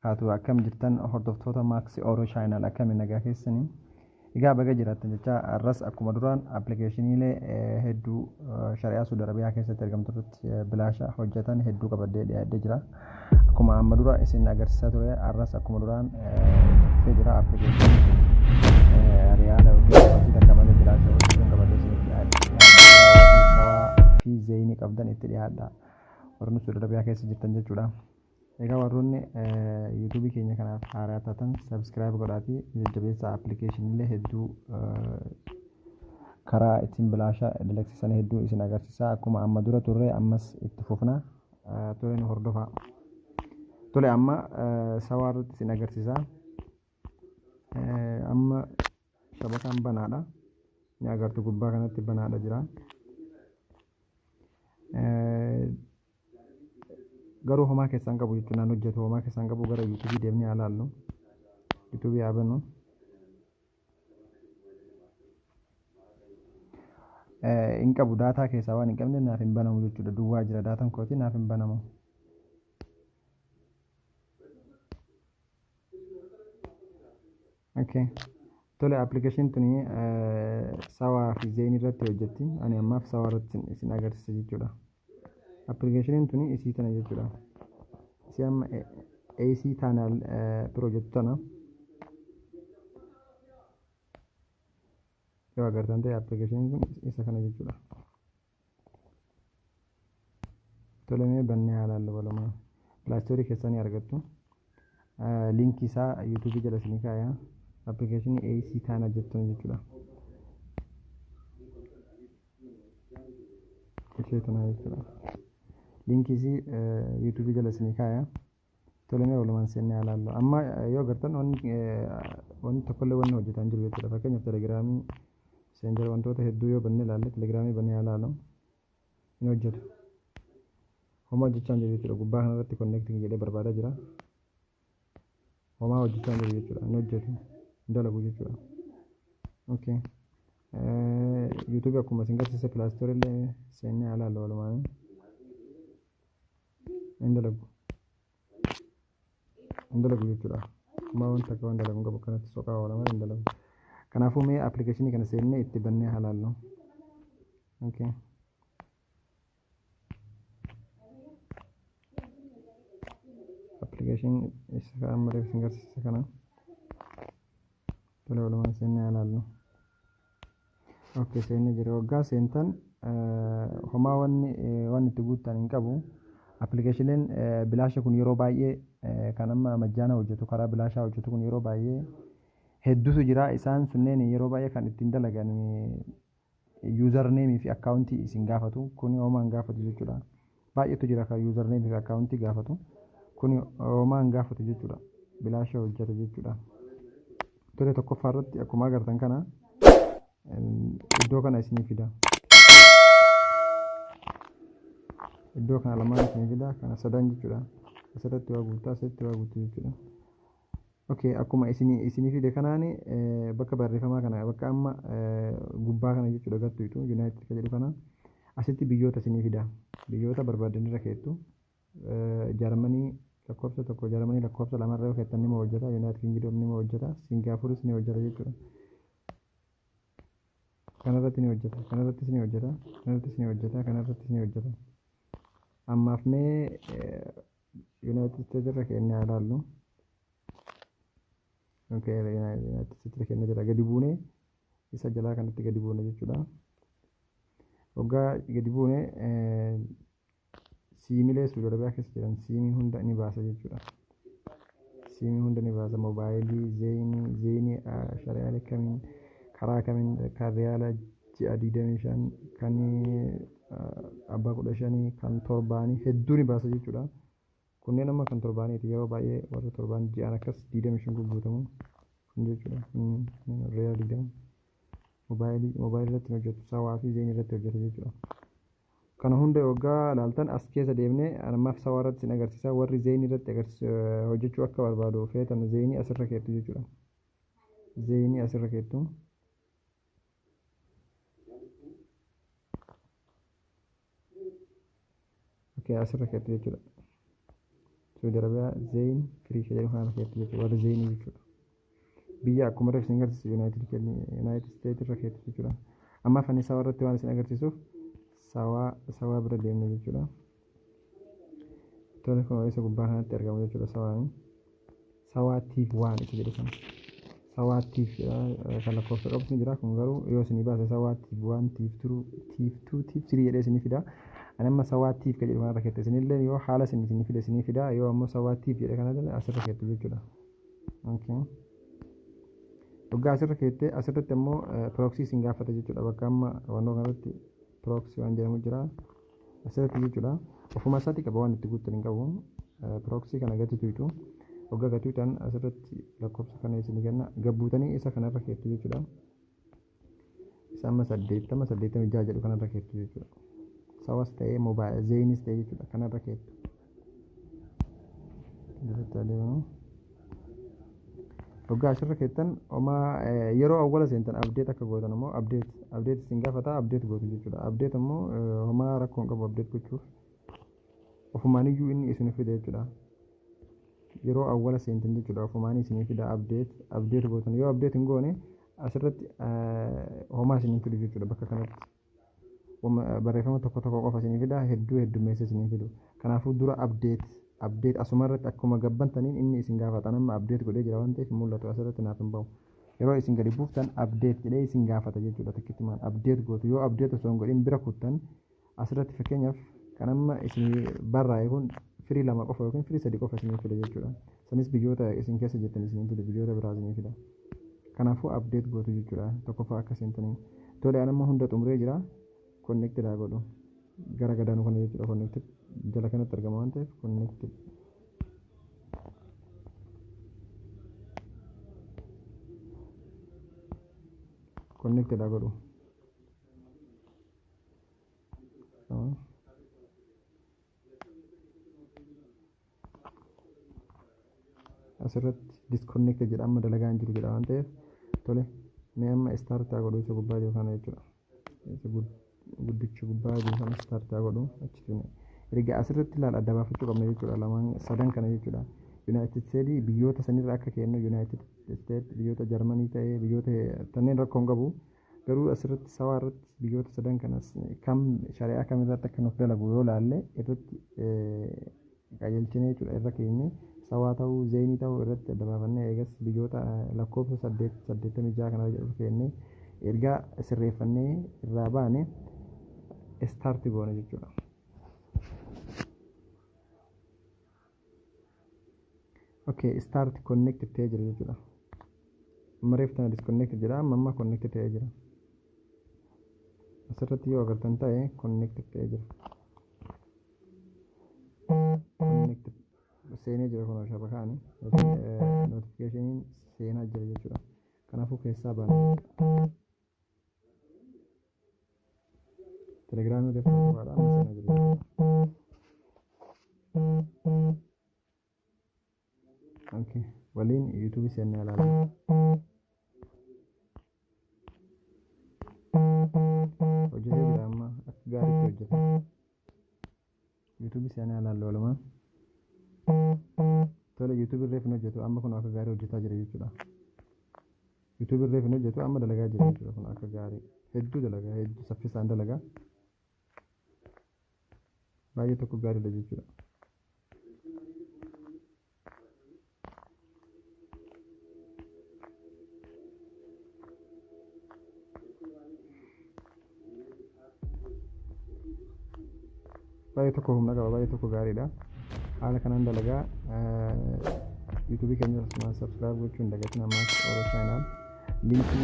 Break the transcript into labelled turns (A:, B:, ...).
A: Kaatu akkam jirtan hordoftoota Max Oro Channel, akkami nagaa keessanii? Egaa baga jiraattan jecha, har'as akkuma duraan appilikeeshiniilee hedduu shari'aa Saudi Arabiyaa keessatti argamtu irratti bilaasha hojjetan hedduu qabadhee dhiyaadhee jira. Akkuma amma dura isin agarsiisaa ture, har'as akkuma duraan itti jira, appilikeeshinii riyaala yookiin hojii takka malee bilaasha hojjechuun qabadhee isinitti dhiyaadhee jira. Warri Sawaa fi Zeyinii qabdan itti dhiyaadha. Warri Saudi Arabiyaa keessa jirtan jechuudha. Egaa warroonni yuutuubii keenya kanaaf haaraa taatan subscribe godhaatii jajjabeessaa. Appilikeeshiniilee hedduu karaa ittiin bilaasha dalagsiisan hedduu isin agarsiisa. Akkuma amma dura turre ammas itti fufna. Tole, nu hordofaa. Tole, amma Sawaa irratti isin agarsiisa. Amma shabakaan banaadha. Ni agartu, gubbaa kanatti banaadha jira. Garuu homaa keessaan qabu jechuun naan hojjetu, homaa keessaan qabu. Gara yuutuubii deemnee haa laallu. Yuutuubii haa bannu. Hin qabu, daataa keessaa waan hin qabne naaf hin banamu jechuudha. Duwwaa jira daataan kooti, naaf hin banamu. Okay. Tole, application tuni Sawaa fi Zain irratti hojjetti. Ani ammaaf Sawaa irratti isin agarsiisa jechuudha. Appilikeeshiniin tuni isii tana jechuudha. Isii amma AC Tunnel Pro jettu tana. Yoo agartan ta'e, appilikeeshiniin kun isa kana jechuudha. Tole, mee bannee haa laallu walumaa. Play Store keessaa ni argattu. Liinkii isaa yuutuubii jala isinii kaaya. Appilikeeshinii AC Tunnel jettu jechuudha. Ishee tana jechuudha. Liinkii isii yuutuubii jala isinii kaaya. Tole, mee walumaan seennee haa laallu. Amma yoo agartan wanni tokkollee wanni hojjetaa hin jiru jechuudha. Fakkeenyaaf Telegiraamii, Messenger, wantoota hedduu yoo bannee ilaalle, Telegiraamii bannee haa laalu. Hin hojjetu. Homaa hojjechaa hin jiru jechuudha. Gubbaa kanarratti connecting jedhee barbaadaa jira. Homaa hojjechaa hin jiru jechuudha. Hin hojjetu. Hin dalagu jechuudha. Okay. YouTube akkuma isin garsiise Play Store illee seennee haa laallu walumaan. Hin dalagu. Hin dalagu jechuudha. Homaa wanta akka waan dalagu hin qabu, akkanatti soqaa oola malee hin dalagu. Kanaafuu mee appilikeeshinii kana seennee itti bannee haa laallu. Okay. Appilikeeshinii isa amma isin garsiise kana. Tole, walumaan seennee haa laallu. Okay, seennee jira. Waggaa seentan homaa wanni waan itti guuttan hin qabu. Appilikeeshiniin bilaasha kun yeroo baay'ee kan amma majjaana hojjetu, karaa bilaashaa hojjetu kun yeroo baay'ee hedduutu jira. Isaan sunneen yeroo baay'ee kan ittiin dalagan yuuzarneemii fi akkaawuntii isin gaafatu. Kuni homaa hin gaafatu jechuudha. Baay'eetu jira kan yuuzarneemii fi akkaawuntii gaafatu. Kuni homaa hin gaafatu jechuudha. Bilaasha hojjeta jechuudha. Tole, tokkoffaa irratti akkuma agartan kana iddoo kana isinii fida. Iddoo kana lamaan isinii fida, kana sadan jechuudha. Asirratti waa guutaa, asirratti waa guutuu jechuudha. Okay, akkuma isinii fide kanaan bakka barreeffamaa kana, bakka amma gubbaa kana jechuudha, gattuutu United kan jedhu kana asitti biyyoota isinii fida. Biyyoota barbaadan irra keettu. Jarmanii lakkoofsa 1, Jarmanii lakkoofsa 2 irra yoo keettan nima hojjeta. United Kingdom nima hojjeta. Singaapuris ni hojjeta jechuudha. Kanarratti ni hojjeta. Kanarrattis ni hojjeta. Kanarrattis ni hojjeta. Kanarrattis ni hojjeta. Ammaaf mee United States irra keennee haa ilaallu. Okay, United States irra keennee jira. Gadi buunee isa jalaa kanatti gadi buune jechuudha. Waggaa gadi buune siimilee Saudi Arabiyaa keessa jiran siimii hunda ni baasa jechuudha. Siimii hunda ni baasa. Moobaayilii, Zeenii, Zeenii shari'aalee kamiin, karaa kamiin, kan riyaala ji'a 25, kan abbaa 15, kan torbaanii hedduu ni baasa jechuudha. Kunneen amma kan torbaaniiti, yeroo baay'ee warra torbaan ji'aan akkas 25 guguutamu kun jechuudha. Kunneen riyaala 20 moobaayilii irratti hojjetu, Sawaa fi Zeenii irratti hojjeta jechuudha. Kana hunda waggaa laaltan as keessa deemnee, ammaaf Sawaa irratti isin agarsiisa. Warri Zeenii irratti hojjechuu akka barbaadu feetan Zeenii asirra keettu jechuudha. Zeenii asirra keettu. Okay, asirra keettu jechuudha. Saudi Arabiyaa Zain free jedhu kana keetti jechuudha, warra Zainii jechuudha. Biyya akkuma irra isin agarsiisu United States irra keetti jechuudha. Amma afaan SAWA irratti waan isin agarsiisuuf SAWA bira deemna jechuudha. Tole, kun isa gubbaa kanatti argamu jechuudha. SAWAani SAWA TV One isa jedhu kana, SAWA TV kan lakkoofsa qabus ni jira. Kun garuu yoo isinii baase SAWA TV One, TV Two, TV Two, TV Three jedhee isinii fida. Ani amma SAWA TV kan jedhu kanarra keette. Isinillee yoo haala isin isinii fide isinii fida. Yoo ammoo SAWA TV jedhe kana asirra keette jechuudha. Okay. Dhugaa asirra keettee asirratti ammoo proxy isin gaafata jechuudha. Bakka amma wannoo kanarratti proxy waan jedhamu jira. Asirratti jechuudha. Ofuma isaatii qaba, waan itti guuttan hin qabu. Proxy kana gati tuytu. Waggaa gati tuytan asirratti lakkoofsa kana isin kenna. Gabbuutanii isa kanarra keettu jechuudha. Isa amma 80 86 jedhu kanarra keettu jechuudha. SAWAs ta'ee mobile Zainis ta'ee jechuudha, kanarra keettu. Asirratti adeemu. Waggaa asirra keettan homaa yeroo awwala seentan update akka gootan immoo update isin gaafata, update gootu jechuudha. Update immoo homaa rakkoo hin qabu update gochuuf, ofumaan iyyuu inni isin fida jechuudha. Yeroo awwala seentan jechuudha, ofumaan isin fida. Update gootan. Yoo update hin goone asirratti homaa isin fidu jechuudha. Bakka kanatti barreeffama tokko tokko qofa isin fida, hedduu heddummeessa isin fidu. Kanaafuu dura update asuma irratti akkuma gabbantaniin inni isin gaafata. Amma update godhee jira waan ta'eef mul'atu asirratti naaf hin bahu. Yeroo isin gadi buuftan update jedhee isin gaafata jechuudha. Tokkittimaan update gootu. Yoo update osoo hin godhin bira kuttan, asirratti fakkeenyaaf kan amma isin barraa'e kun firii lama qofa yookiin firii sadi qofa isinii fida jechuudha. Sanis biyyoota isin keessa jirtan isinii fida, biyyoota biraa isinii fida. Kanaafuu update gootu jechuudha tokkoffaa akka seentaniin. Tole, an amma hunda xumuree jira. Connected haa godhu. Gara gadaanu kana jechuudha, connected jala kanatti argama waan ta'eef connected. Connected haa godhu. Asirratti disconnected jedha, amma dalagaa hin jiru jedha waan ta'eef. Tole, mee amma start haa godhu, isa gubbaa jiru kana jechuudha. Isa guddicha gubbaa jiru kana start haa godhu. Achi tune erga asirratti ilaal adda baafachuu qabna jechuudha, lamaan sadan kana jechuudha. United States biyyoota sanirra akka kennu, United States biyyoota Jarmanii ta'ee biyyoota kanneen rakkoo hin qabu. Garuu asirratti SAWA irratti biyyoota sadan kanas kam shari'aa kam irratti akka nuuf dalagu yoo laalle irratti qajeelchine jechuudha. Irra keenye SAWA ta'uu, Zainii ta'uu irratti adda baafannee, eegas biyyoota lakkoofsa 8 86 kana jedhu keenne ergaa sirreeffannee irraa baane start goone jechuudha. Okay, start connect ta'ee jira jechuudha. Amma reef tana disconnect jedha, amma amma connect ta'ee jira. Asirratti yoo agartan ta'e connect ta'ee jira. Connect seenee jira kun shabakaani yookiin notificationiin seenaa jira jechuudha. Kanaafuu keessaa baana jechuudha. Telegiraamii reef tana qofaadha, amma seenaa jira jechuudha. Okay. Waliin YouTube seennee ilaalla. Hojjetee jira, amma akka gaariitti hojjeta. YouTube seenee ilaalla walumaan. Tole, YouTube irreef hin hojjetu, amma kun akka gaarii hojjetaa jira jechuudha. YouTube irreef hin hojjetu, amma dalagaa jira jechuudha. Kun akka gaarii hedduu dalagaa, hedduu saffisaan dalagaa. Baay'ee tokko gaariidha jechuudha. Baay'ee tokko humna qaba, baay'ee tokko gaariidha. Haala kanaan dalagaa. YouTubeii keenya asumaan subscribe gochuun dagatina. Ammaas Oro Channel linkii